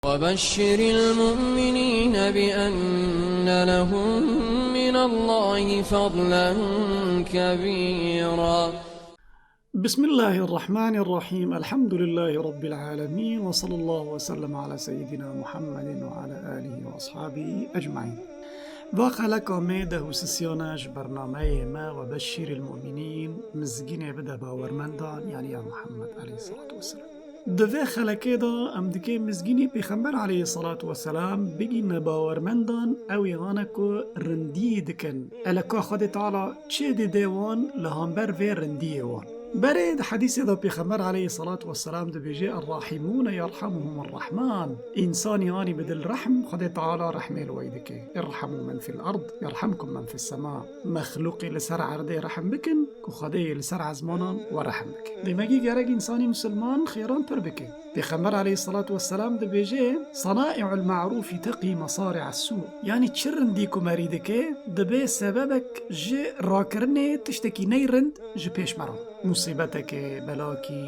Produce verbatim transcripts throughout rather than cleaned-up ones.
وبشر المؤمنين بأن لهم من الله فضلا كبيرا. بسم الله الرحمن الرحيم. الحمد لله رب العالمين. وصلى الله وسلم على سيدنا محمد وعلى آله وأصحابه أجمعين. Va xeleka me deh û sisiyan e ji bernameyê me Webeşşîril Mu'minîn, mizgînê bide bawermendan, yanî ya Muhammed aleyhissalatu vesselam. Di vê xelekê de em dikê mizgînî Pêxember aleyhissalatu vesselam bigîne bawermendan, ew ê hane ku rindiyî dikin. Eleka Xwedê Teala çi didê wan li hember vê rindiyê wan. Berê di hedîsê de Pêxember aleyhissalatu vesselam dibêje, "Errahimûne yerhamuhumur Rahman." Însanî anî bi dil rehm, Xwedê Teala rehmê li wey dike. "Irhamu men fil ard, yerhamkum men fis sema." Mexlûqê li ser erdê rehm bikin, ku Xwedê yê li ser ezmanan we rehm bike. Demekî gerek însanî misilman xêran pir bike. Pêxember aleyhissalatu vesselam dibêje, "Sanai'ul ma'rufi teqî masari'as su." Yanî çi rindî ku merî dike, dibe sebebek ji rakirinê tiştekî neyrind ji pêş me re. Musîbetekê, belakî.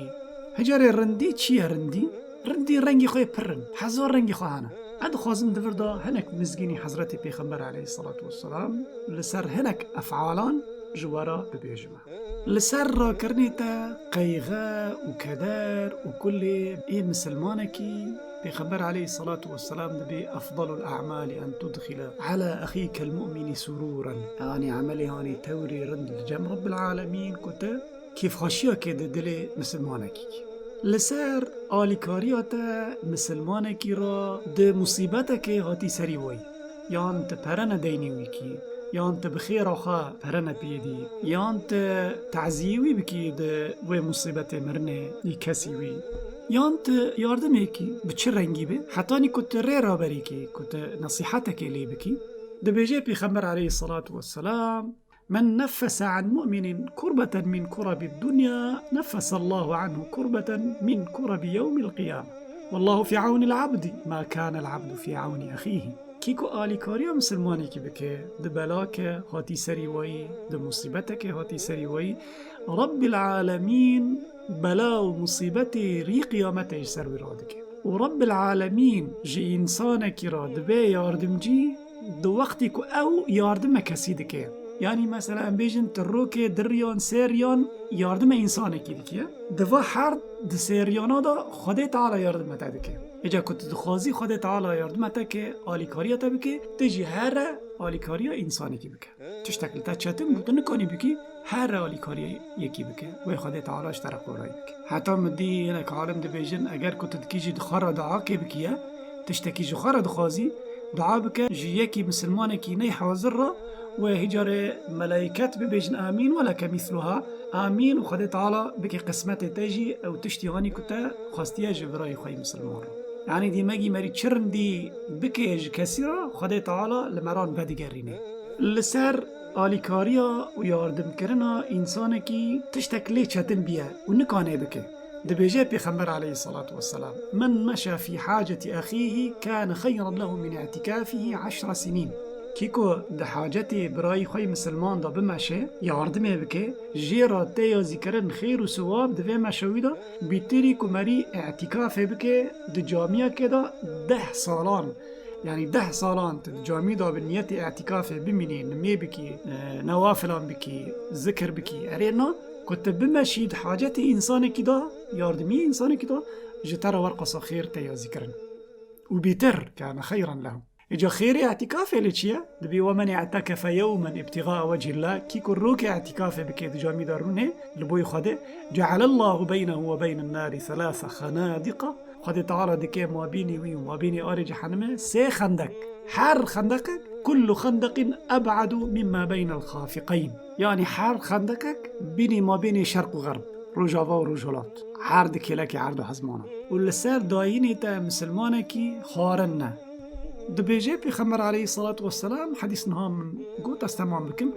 Hicarê rindî çi ye rindî? Rindî rengî xwe pir in. Hezar rengî xwe hene. Ez dixwazim di vir de hinek mizgînî Hezretê Pêxember aleyhissalatu vesselam li ser hinek ef'alan ji we re bibêjime. Li ser rakirinê te qeyxe û keder û kulê ê misilmanekî, Pêxember aleyhissalatu vesselam dibê, "Efdalul a'mali en tudxile ala exîkel mu'mini surûren." Yanî emelê hanî tewrê rind li cem Rabbil Alemîn ku te kêfxweşiyekê di dilê misilmanekî kî. Li ser alîkariya te misilmanekî re di musîbetekê hatî serî wayî, yan tu pere nedeynî wî kî, yan tu bi xêra xwe pere nepêdî, yan tu taziyê wî bikî di wê musîbetê mirinê yê kesî wî, yan tu yardimê kî bi çi rengî be, hetanî ku tu rê raberî kî, ku tu nesîhetekê lê bikî. Dibêje Pêxember aleyhissalatu vesselam, "Men neffese an mu'minin kurbeten min kurabi dunya, neffesallahu anhu kurbeten min kurabi yewmil qiyame. Wallahu fi awnil abdi ma kanel abdu fi awni axihi." Kî ku alîkariya misilmanekî bike, di belake hatî serî wayî, di musîbetekê hatî serî wayî, Rabbil Alemîn bela û musîbetê rî qiyametê ji ser wî radike. Û Rabbil Alemîn ji însanekî re dibe yardimcî, di wextî ku ew yardime kesî dike. Yanî mesela em bêjin tu rokê di riyan sê riyan yardime însanekî dikiye. Di va her di sê riyana de Xwedê Teala yardime te dike. Îca ku tu dixwazî Xwedê Teala yardime te ke, alîkariya te bike, tu jî here alîkariya însanekî bike. Tiştek li te çetin bû, tu nikanî bikî, here alîkariyê yekî bike. Wê Xwedê Teala ji te re qorayî bike. Heta min dî hinek alim dibêjin, eger ku tu dikî jî di xwe re duakê bikiye, tiştekî ji xwe re dixwazî, dua bike, ji yekî misilmanekî ney hazir re, wê hicarê melaiket bibêjin, "Amîn, we leke mîsluha." Amîn û Xwedê Teala bike qismetê te jî ew tiştî hanî ku te xwestiye ji birayê xwe yî misilman re. Yanî dîmegî merî çi rindî bike ji kesî re, Xwedê Teala li me re vedigerîne. Li ser alîkariya û yardimkirina însanekî tiştek lê çetin biye û nikanê bike. Dibêje Pêxember aleyhissalatu vesselam, "Men meşa fî hacetî exîhî kâne xeyran lehu min î'tîkafihî eşre sinîn." Kî ku di hacetê birayî xwe yî misilman de bimeşe, yardimê bike, jê re tê yazîkirin xêr û siwab di vê meşa wî de, bîtirî ku merî î'tîkafê bike di camiyekê de deh salan. Yanî deh salan tu di camî de bi niyetê î'tîkafê bimînî, nimê bikî, e, newafilan bikî, zikir bikî. Erê na, ku tu bimeşî di hacetê însanekî de, yardimî însanekî de, ji te re werqasa xêr tê yazîkirin. Û bîtir, kâne xeyran lehu. Îca xêrê îtîkafê lê çi ye? Dibî, "Ve men i'tekefe yewmen ibtîgaa wechillah", kî ku rokê îtîkafê bike di camî de rûnê, li boyê Xwedê, "ce'alallahu beynehu ve beynen nari thelâthe xenadiqa", Xwedê Teala dike mabînî wî û mabînî arê cehennemê sê xendek. Her xendekek, "kullu xendeqin eb'adu mimma beynel xafiqeyn." Yanî her xendekek bînî mabînî şerq û xerb, rojava û rojhilat. Her di kêlekê her du hezmana. Û li ser dayînê te misilmanekî xwarin ne. Dibêje Pêxember aleyhissalatu vesselam, hedîs niha min got, ez temam bikim,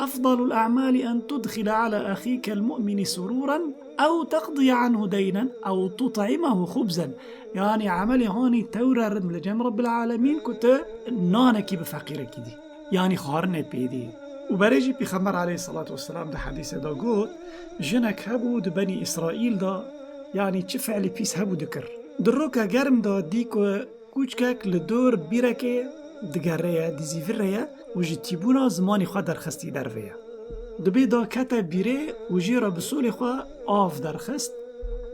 "Efdalul a'mali en tudxile ala exîkel mu'mini surûren ew teqdiye anhu deynen ew tut'imehu xubzen." Yanî emelê hanî tewre rind li cem Rabbil Alemîn ku tu nanekî bi feqîrekî dî. Yanî xwarinê pê dî. Û berê jî Pêxember aleyhissalatu vesselam di hedîsê de got, jinek hebû di Benî Îsraîl de, yanî çi fiilî pîs hebû dikir. Di roka germ de dî ku Kûçkek li dor bîrekê digere ye, dizîvire ye û ji tîbûna zimanî xwe derxistî derve ye. Dibê da kete bîrê û jê re bi solê xwe av derxist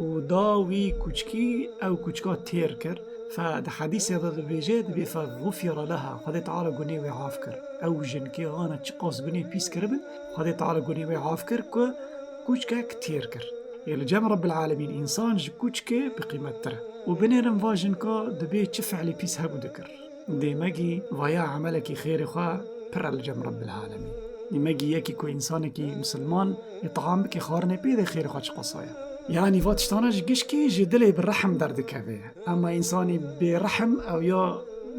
û da wî kûçkî, ew kûçka têr kir. Fe di hedîsê de dibêje, dibê fe gufira leha, Xwedê Teala gunê wê af kir. Ew jinkê ana çiqas gunê pîs kiribin, Xwedê Teala gunê wê af kir ku kûçkek têr kir. Ê li cem Rebbil Alemîn însan ji kûçkê bi qîmettir e. Û binêrin va jinka dibê çi fiilê pîs hebû dikir. Dêmegî vaya emelekî xêrê xwe pir e li cem Rebbil Alemîn. Dêmegî yekî ku însanekî misilman ê taam bike xwarinê pê de xêrê xwe çiqasa ye. Yanî va tiştana ji gişkî ji dilê bi rehm derdikeve. Ema însanî bêrehm ew ya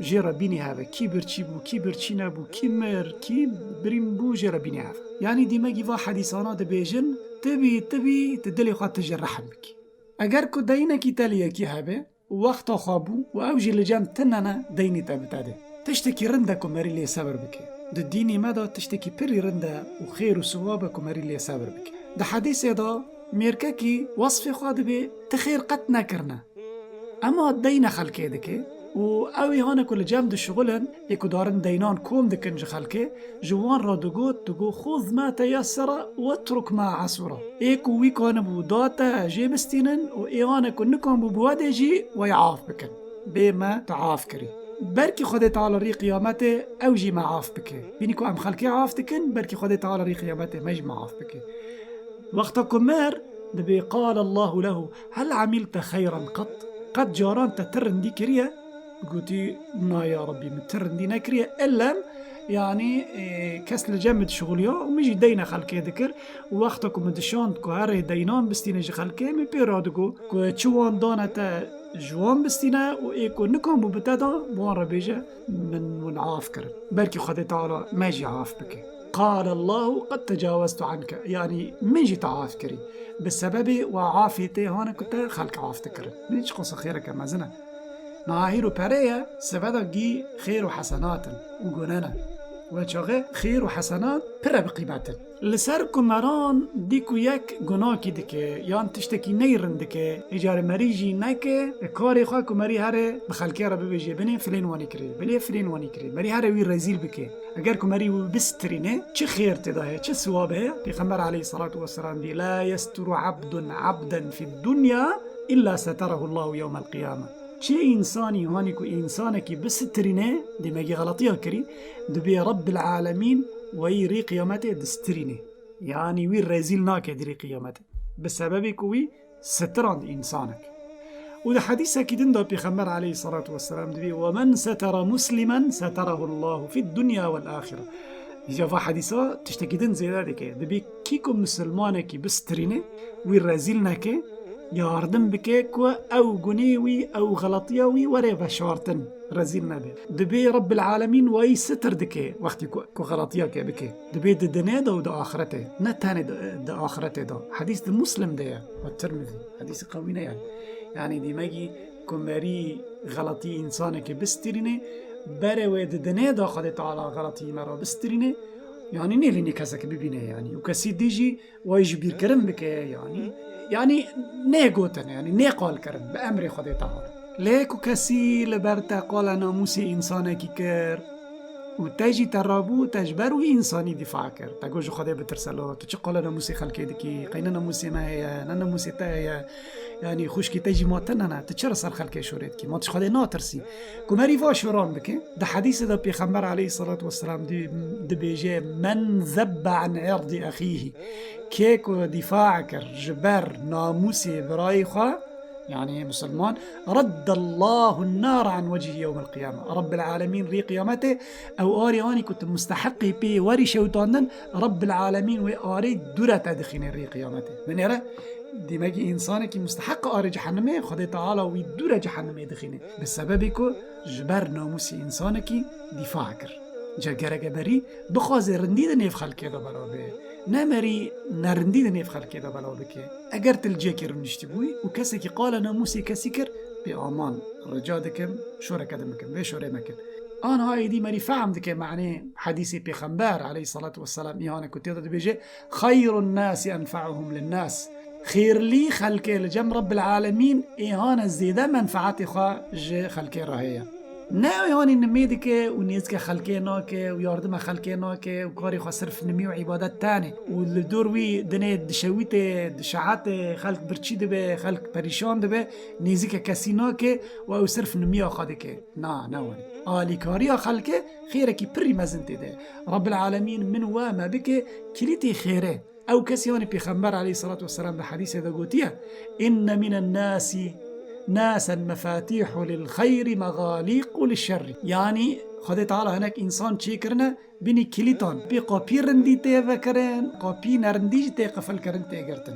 jê re bînî heve. Kî birçî bû, kî birçî nebû, kî mir, kî birîn bû jê re bînî heve. Yanî dîmegî va hedîsana dibêjin, tibî, tibî, tu dilê xwe tu jê rehm bikî. Eger ku deynekî te li yekî hebe, wexta xwe bû û ew jî li cem tine ne, deynê te bi te de. Tiştekî rind e ku merî lê sebir bike. Di dînê me de tiştekî pirî rind e û xêr û siwab e ku merî lê sebir bike. Di hedîsê de mêrkekî wesfê xwe dibê ti xêr qet nekirine. Ema deyne xelkê dike û ew ê hane ku li cem dişixulin, ê ku darin deynan kom dikin ji xelkê, ji wan re digot, digot, "Xuz ma teyessere wetruk ma asura." Ê ku wî kanibû da te jê bistînin û ê hane ku nikan bû bi we dê jî we yê af bikin. Bê me te af kirî. Belkî Xwedê Teala rî qiyametê ew jî me af bike. Bînî ku em xelkê af dikin, belkî Xwedê Teala rî qiyametê me jî me af bike. Wexta ku mir, dibê, "Qale Allahu lehu, hel amilte xeyran qet?" Qet caran te ti rindî kiriye? Gotî, "Na ya Rabbî, min ti rindî nekiriye." Illem, yanî, e, kes li cem min dişixuliya û min jî deyne xelkê dikir. Û wexta ku min dişand ku herê deynan bistîne ji xelkê, min pê re digot ku çi wan dane te ji wan bistîne û ê ku nikan bû bi te da, bi wan re bêje, "Min wan af kirin." Belkî Xwedê Teala me jî af bike. Qale Allahu qed tecaweztu anke. Yanî min jî te af kirî. Bi sebebê we afê tê hane ku te xelk af dikirin. Min çiqasa xêreke mezin e. Niha hîro perê ye, seveda gî xêr û hesenat in û gune ne. We çaxê xêr û hesenat pir e bi qîmet in. Li ser ku meran dî ku yek gunakî dike yan tiştekî neyrin dike, îcarê merî jî neke, karê xwe ku merî here bi xelkê re bibêje, "Binê filên wanî kirê, bilê filên wanî kirê." Merî here wî rezîl bike. Eger ku merî wî bistirîne, çi xêr tê de heye, çi siwab heye? Pêxember aleyhissalatu vesselam dî, "La yesturu abdun abden fid dunya illa seterahu Allahu yewmel qiyame." Çi însanî hanî ku însanekî bisitirîne, dêmegî xeletiya kirî, dibê Rebbil Alemîn weyî rê qiyametê distirîne. Yanî wî rezîl nake di rê qiyametê. Bi sebebê ku wî sitirand însanek. Û di hedîsekî din de Pêxember aleyhissalatu vesselam dibê, "Ve men setera muslimen seterahu Allahu fid dunya vel axire." Îca va hedîsa tiştekî din zêde dike. Dibê kî ku misilmanekî bistirîne, wî rezîl neke, yardim bike ku ew gunê wî, ew xeletiya wî were veşartin, rezîl nebe. Dibê Rebbil Alemîn wayî sitir dike wextî ku, ku xeletiyeke bike. Dibê di dinê de û di axretê. Ne tenê di, di axretê de. Hedîs di Muslim de ye. Û Tirmizî. Hedîsî qewî ne yani. Yani dîmegî ku merî xeletî însanekê bistirîne, berê wê di dinê de Xwedê Teala xeletî me re bistirîne. Yani nêlînî kesek bibîne yani. Û kesî dî jî Way ji bîrkirin bike, yanî, yanî nê gotin, yanî nê qal kirin bi emrê Xwedê Teala. Lê ku kesî li ber te qala namûsê însanekî kir û te jî te rabû, te ji ber wî însanî dîfa kir. Te got, "Ji Xwedê bitirse lo, tu çi qala namûsê xelkê dikî? Qey ne namûsê me heye, ne namûsê te heye. Yanî xwişkî te jî ma tune ne, tu çi re ser xelkê şorê dikî? Ma tu ji Xwedê natirsî?" Ku merî va şoran bike, di hedîsê de Pêxember aleyhissalatu vesselam di-, dibêje, "Men zebbe an irdi exîhî." Kê ku dîfa kir ji ber namûsê birayê xwe, yanî misilman, "Reddallahu nar an wecihî yewmel qiyame." Rebbil alemîn rê qiyametê ew arê anî ku tu musteheqî pê werî şewitandin, Rebbil alemîn wê arê dûre te dixîne rê qiyametê. Binêre, dîmegî însanekî musteheq arê cehennemê, Xwedê Teala wî dûre cehennemê dixîne. Bi sebebê ku ji ber namûsê însanekî dîfa kir. Ca gereke berî bixwaze rindî di nêv xelkê de belav bê. Ne merî nerindî di nêv xelkê de belav bike. Eger tu li cihekî rûniştibûyî û kesekî qala namûsê kesî kir, bê aman, rica dikim, şoreke din bikin, vê şorê mekin. Anha êdî merî fehm dike manê hedîsê Pêxember aleyhissalatu vesselam, îhane ku tê de dibêje, "Xeyrun nasi enfa'uhum linnas." Xêrlî xelkê li cem Rebbil Alemîn ê hane zêde menfaetê xwe ji xelkê re heye. Ne ê hanî nimê dike û nêzike xelkê nake û yardime xelkê nake û karê xwe sirf nimî û îbadet tenê û li dor wî dinê dişewîtê, dişehetê, xelk birçî dibe, xelk perîşan dibe, nêzike kesî nake û ew sirf nimiya xwe dike. Na, ne wanî. Alîkariya xelkê xêrekî pirî mezin tê de. Rebbil Alemîn min we me bike kilîtê xêrê. Ew kesî hanî Pêxember aleyhissalatu vesselam di hedîsê de gotiye, "Inne minen nasi nasen mefatîhu lil xeyri megalîqu lil şerri." Yanî Xwedê Teala hinek însan çêkirine, binî kilîtan, pê qapî rindî tê vekirin, qapî nerindî jî tê qifilkirin, tê girtin.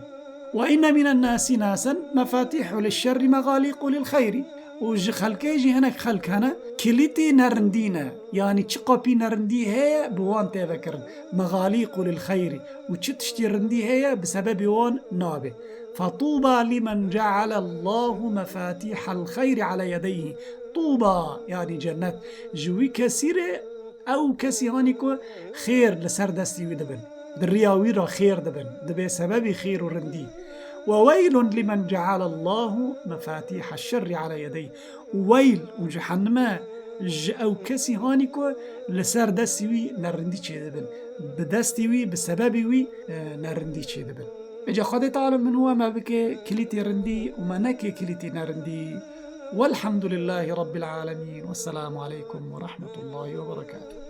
"Ve inne minen nasi nasen mefatîhu lil şerri megalîqu lil xeyri." Û ji xelkê jî hinek xelk hene, kilîtê nerindî ne. Yanî çi qapî nerindî heye, bi wan tê vekirin. Megalîqu lil xeyri. Û çi tiştî rindî heye, bi sebebê wan nabe. "Fetûba limen cealallahu mefatîhel xeyri ala yedeyhi." Tûba, yanî cennet. Ji wî kesî re, ew kesî hanî ku xêr li ser destî wî dibin. Di riya wî re xêr dibin. Dibe sebebî xêr û rindî. "Ve weylun limen cealallahu mefatîha şerri ala yedeyh." Û weyl û cehennime ji ew kesî hanî ku li ser destî wî nerindî çêdibin. Bi destî wî, bi sebebî wî, e, nerindî çêdibin. Îca Xwedê Teala min we me bike kilîtî rindî û me neke kilîtî nerindî. Welhamdulillahî Rabbil Alemîn. Wesselamu aleykum ve rahmetullahî ve berekatuh.